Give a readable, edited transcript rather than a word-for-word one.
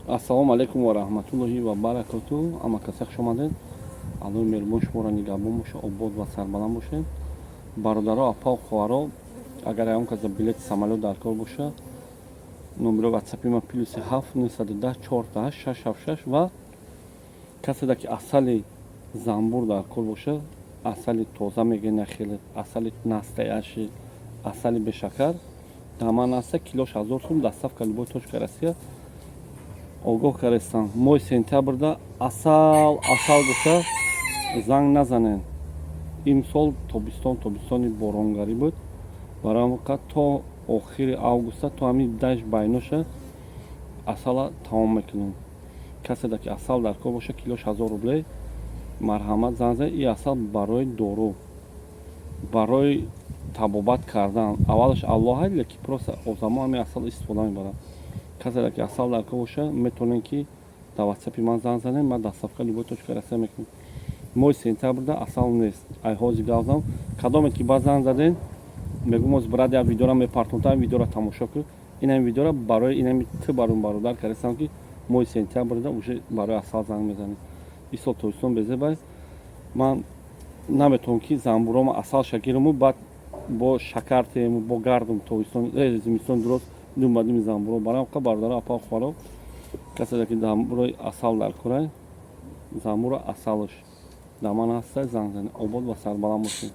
Ассалому алайкум ва раҳматуллоҳи ва баракоту. Ама касе, хуш омадед. Аллоҳи меҳрубон шуморо нигаҳбон боша, обод ва сарбаланд бошед. Бародаро, апау, хоҳаро, агар ягон кас билети самолёт дар кор боша, номеро ватсапи ма +7 910 486 76. Ва каседа ки асали занбур дар кор боша, асали тоза мегӯен, хеле асали настоящий, асали бешакар дар ман аста, килош 1000 сум, доставка любой точка Россия. Огоҳ кардастам, моҳи сентябрда асал, асал гуфта занг назанед. Имсол тобистон тобистони боронгарӣ буд, барои ҳамин то охири августа, то ҳамин даш байноша асала тамом мекунем. Каседа ки асал дар кор боша, килош 1000 рублей, марҳамат, занг занед. И асал барои дору, барои табобат кардан. Аввалаш Аллоҳ, лекин просто одамо ҳамин асал истифода мебаранд. Каседа ки асал дар кор боша, метавонед ки дар ватсапи ман занг занед, ман доставка любой точка Россия мекунем. Моҳи сентябрда асал нест, ай ҳозир гап занам. Кадоме ки ба занг задед, мегӯм: оз, брат, як видеора мепартонта, ин видеора тамошо кун. Инами видеора барои инами ту, барон бародар кардастам, ки моҳи сентябрда уже барои асал занг мезанед. Исол тобистон безебай, ман наметавонам ки занбурома асалша гируму баъд бо шакар теему, бо гардум. Тобистон, зимистон дурост думбадими занбуро. Барои ҳамқа, бародаро, апа, хоҳаро, касе ки занбурои асал дар корай, занбуро асалаш дар ман ҳаста, занг занед. Обод ва сарбаланд бошед.